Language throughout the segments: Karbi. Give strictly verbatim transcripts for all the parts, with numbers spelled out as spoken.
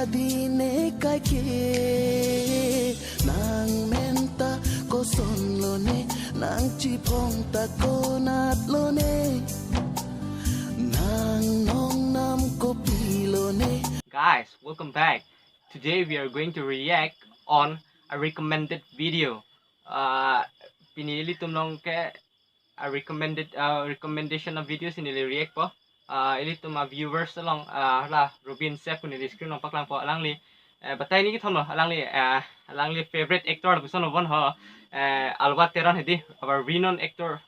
Dine kaike, nang men ta kosonlone, nang chiphong ta konatlone, nang nongnam kopilone. Guys, welcome back. Today we are going to react on a recommended video. Uh, pini ilitum along ke a recommended, uh, recommendation a video si neli react po. Uh, ilitum a viewers along, uh, la Robin Sep pu neli screen along paklangpo, alangli, uh, batai ni kethom lo, alangli, uh, alangli favorite actor lapuson lo bon ho, uh, Alba Teron hedi, our renowned actor,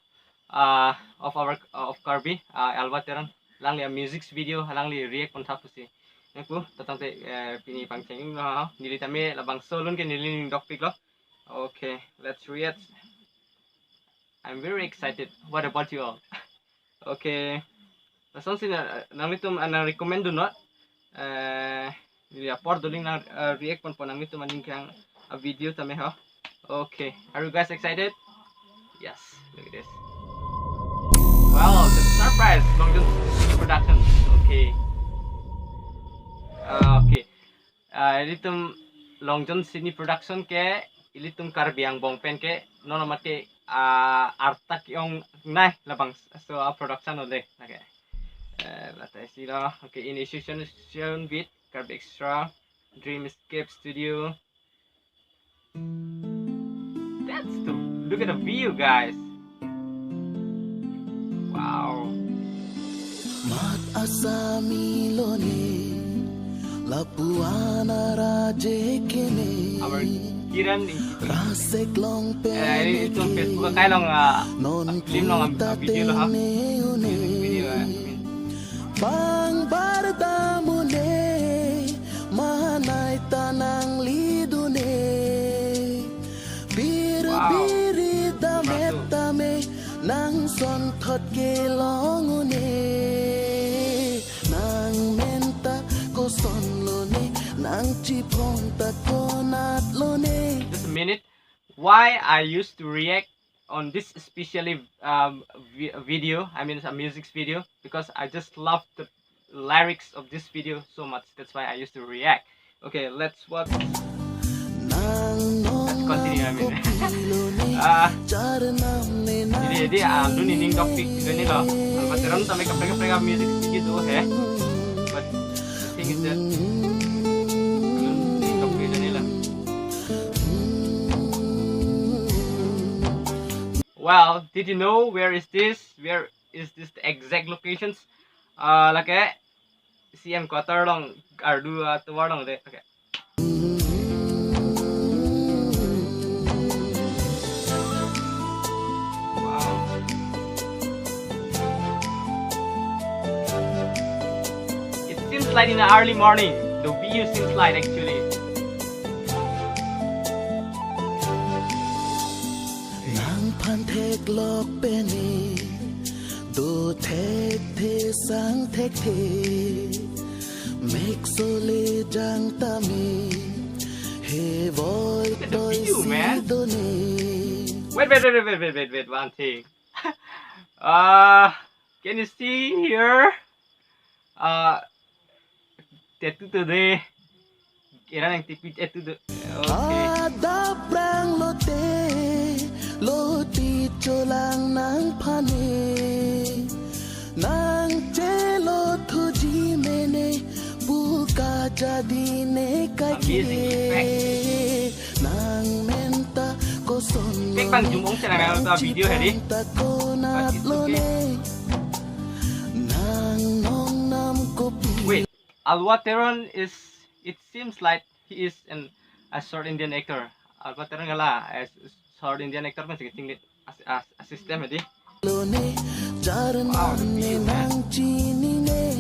uh, of our, of Karbi, uh, Alba Teron. Alangli a music video alangli react pon thap pusi. Nangpu tatang te, uh, pini pangcheng lo ho. Neli tame labangso alun ke neli ning dokpik lo. Okay, let's react. I'm very excited. What about you all? Okay. Lasonsi na, nanglitum, ah, nang recommend do not. Eh, neli apor doling nang, eh, react ponpo nanglitum aning kang a video tame ho. Okay. Are you guys excited? Yes. Look at this. Wow, the surprise. Long John Production. Okay. Ah, okay. Ah, ilitum Long John Cine Production ke ilitum Karbi angbong pen ke non amat ke, ah, arta ke-ongnei labangso a production lo de. Okay. Eh, batai si lo. Okay, in association with Karbi Extra, Dreamscape Studio. That's the, look at the view, guys. Wow. Mat Assami lone, lapuan araje keme. Our Kiran Ingti. Rasek long, eh, ini pen itu ke Facebook kai long, ah, non film long, ah, kita video lo ha. Tene une. Video, eh. Pangbar damune, manai ta nanglidune. Bir, wow, biri damet tame, nang sonthot kelong une. Nang men ta kosonlone, nang chiphong ta konatlone. Just a minute. Why I used to react on this specially, um, vi- video, I mean, a music video, because I just love the lyrics of this video so much. That's why I used to react. Okay, let's watch. Let's continue, I mean. Ah, jadi, jadi, ah, alun nening dokpik video ni lo. Alba Teron tame kaprek kaprek music video do he. But the thing is that alun nening dokpik video ni lo. Well, did you know where is this? Where is this the exact locations? Uh, lake C M quarter along, ardu atovar along de. Okay. Wow. It seems like in the early morning. The view seems like actually. Nang phan theklok pen ne, do thekthe sang thekthe, mek sole jang tame, he voi. Look at the view, man. Toi si done. Wait, wait, wait, one thing. Uh, can you see here? Uh, Tetu to de. Iran yang tipit itu de. Okay. Adap prang lote, loti cholang nang phane, nang chelo thuji mene, buka jadi ne kaike. Amazing effect. Nang men ta koson. Effect pang jumong channel ta video hari. But it's okay. Nang nongnam kopi. Wait. Alba Teron is, it seems like he is an, a South Indian actor. Alba Teron gala as South Indian actor pen sing as, as, a system edi. Lone, wow, the view, man. Nang chini ne.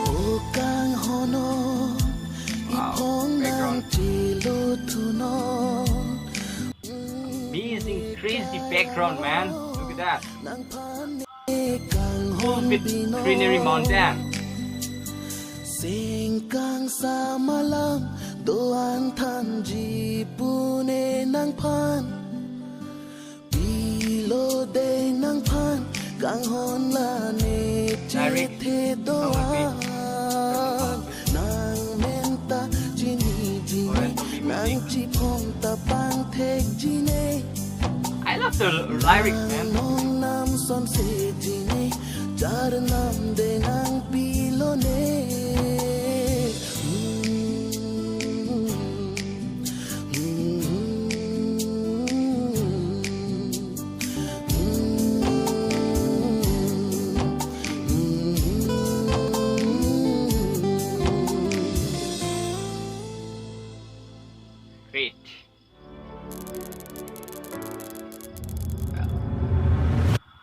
Okang hono, wow, iphong background. Nang chelo thuno. Amazing, crazy background, man. Look at that. Full with greenery mountain. Sengkangsam alam do-an thanji pu ne nangphan. Pilo dei nangphan kanghon la ne chethe do-an. Nang men ta chiniji ne, nang chiphong ta pangthekji ne. I love the lyrics, man. Nang nam sonseji ne, jar nam de nang pilo ne. Great.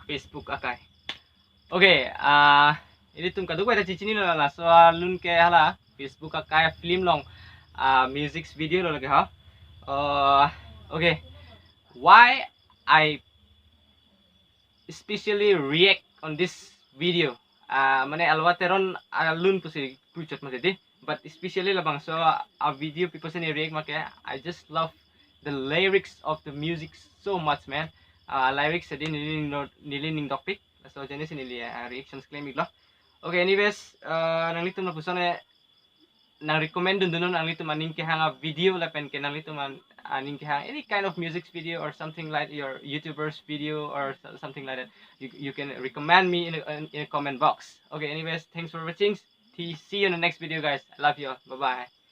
Facebook akai. Okay, ah, ilitum kadokave ta chechinilo, laso alun ke hala Facebook akai film along, ah, music video lo lake ha. Uh, okay, why I especially react on this video? Ah, mane Alva Teron alun pusi puchot mati di. But especially labangso a video people sini react make, I just love the lyrics of the music so much, man. Ah, lyrics adi neli ning no-, neli ning dopik. So jani sini neli, ah, reactions claim iklo. Okay, anyways, ah, nanglitum lapuson e nang recommend dun dun nanglitum aning kehang a video lapen ke nanglitum an-, aning kehang any kind of music video or something like your YouTubers video or so-, something like that. You, you can recommend me in a, in, in a comment box. Okay, anyways, thanks for watching. See, see you in the next video, guys. I love you all. Bye bye.